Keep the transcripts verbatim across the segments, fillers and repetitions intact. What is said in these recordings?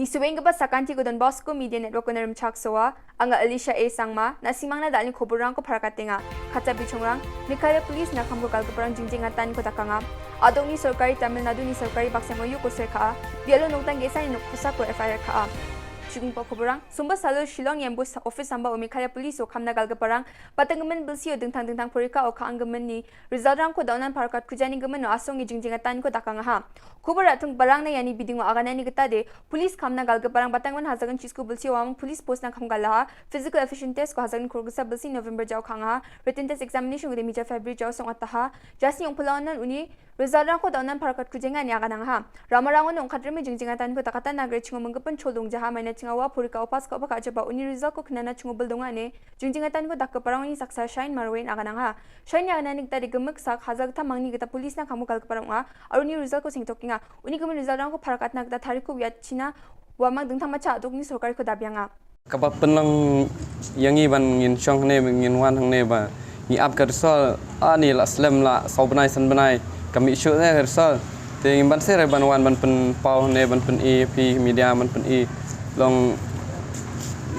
Ni suweng kaba sakanti ko Don Bosco Media Network ko na Rimchak Soa, anga Alicia A Sangma, na simang na dal ni khubor rang ko Pharakat Tenga. Kata bichong rang, Meghalaya Police na kham ko Galkaparang jingjing atan ko takanga. Adong ni sorkari Tamil Nadu ni sorkari baksem oyu ko soi kha. Bialo nongtang gesa ni nuk pusa ko F I R kha. Chukung pa khubor rang, sumba salo Shillong yambu office samba o Meghalaya Police o kham na Galkaparang, patang gemen bilsi o dengtang dengtang porika o kha ang gemen ni, result rang ko daunan Pharakat Kujani gemen o asong i jingjing atan ko takanga ha. Khubor atung barang na yani biding o agana ni kata de, police kham na Galkaparang batang man hazagan chisku bilsi wamang police post na kham galaha, physical efficient test ko hazagan kurgisa bilsi November jaw khang ha, written test examination ko de mija February jaw song ataha, jasni ong pulawan nan uni, result rang ko daunan Pharakat Kujenga ni agana ha. Rama rang ong khat remi jingjing atan ko takata nagre chingo menggepen cholung jaha maina chingawa purika opas ko baka jaba uni result ko khnana chingo beldonga ne, jingjing atan ko Galkaparang uni saksa Shine Marwin agana ha. Shine ya nani kita de gemek sak haza kita mangni kita police na kham ko Galkaparang nga, aruni result ko sing tokinga. Uni gemen result rang ko Pharakat na kita thari ko wiat China, wamang dengtang macha aduk ni sorkari ko dabianga. Kaba pynlong yang i ban ngin shong ne ngin wan hang ne ba ngi ap ka result ani la slem la saw bnai san bnai kami shu ne result. Te ngin ban sere ban wan ban pynpaw ne ban pyn i phi media ban pyn i long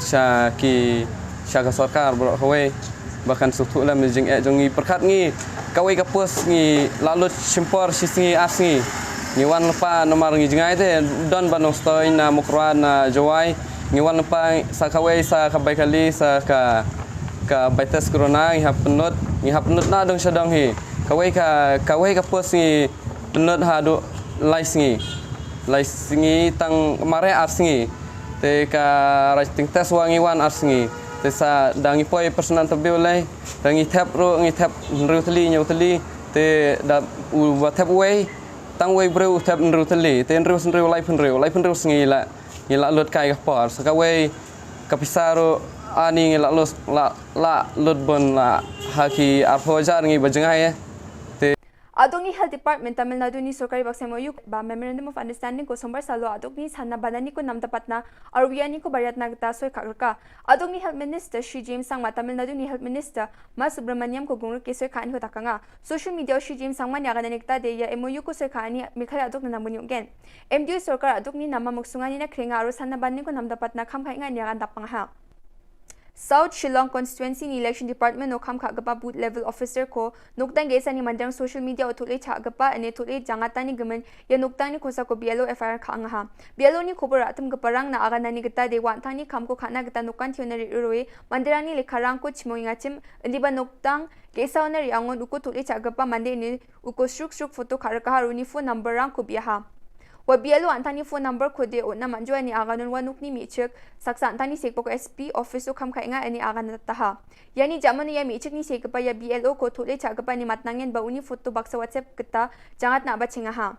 sha ki sha ka sorkar bro kawei. Ba kan suk thuh lem jing eh jong ngi pyrkhat ngi kawei ka post ngi la lut shimpor shi sngi ar sngi. Ngi wan lypa namar ngi jngai te don ba nongstoi na Mukroa na Jowai. Ngi wan lypa sa kawei sa ka bai kali sa ka ka bai test corona ngi hap pynlut ngi hap pynlut na dong sha dong hi. Kawei ka kawei ka post ngi pynlut haduh lai sngi. Lai sngi tang mare ar sngi. Te ka writing test wa ngi wan ar sngi. Te sa da ngi poi personal interview lai. Te ngi thep ruh ngi thep hynriew tylli hynñiew tylli. Te da u ba thep wei tang wei briew u thep hynriew tylli. Te hynriew hynriew lai hynriew lai hynriew sngi la ngi la lut kai ka por. Sa kawei ka pisa ruh ani ngi la lut la la lut bun la ha ki arphew hajar ngi ba jngai. Te Adong ni Health Department Tamil Nadu ni sorkari baksem oyu ba Memorandum of Understanding ko sombar salo adong ni sanna banani ko namdapatna arwiani ko bariatna kita soi kha rka. Adong ni Health Minister Shri James Sangma Tamil Nadu ni Health Minister Ma Subramaniam ko gungrke soi kha ani ko takanga. Social media o Shri James Sangma ni agana ni kita de ya M O U ko soi kha ani Meghalaya adong na nambun yogen. M D U sorkar adong ni nama muksunga ni na krenga aro sanna banani ko namdapatna kham kha inga ni agan dapang ha. South Shillong Constituency ni Election Department o kham kha gapa booth level officer ko noktang gesa ni mandrang social media o thule cha gapa ane thule jangata ni gemen ya noktang ni khosa ko B L O F I R kha ngaha. B L O ni khubor atum gapa rang na agana ni gata de wan thang ni kham ko khana gata nokan thiona ri roi mandrang ni lekha rang ko chimo inga chim liba noktang gesa ona ri angon uko thule cha gapa mande ni uko sruk sruk photo kha raka haru ni phone number rang ko biaha. Wa B L O antang ni phone number ko de o na manjua ni aganun wa nuk ni michik saksa antang ni sekpok S P office o kham kha inga ani agan taha. Yani jaman ya michik ni sekpa ya B L O ko thule cha gapa ni matnangen ba uni photo baksa WhatsApp kita jangat na ba chinga ha.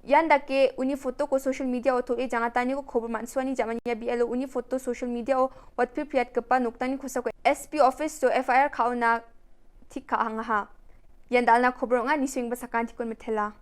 Yan dake uni photo ko social media o thule jangat tani ko khobor mansua ni jaman ya B L O uni photo social media o wat pi piat gapa noktang ni khosa ko S P office to F I R kha ona thik kha hang ha. Yan dalna khobor nga ni swing ba sakan tikun methela.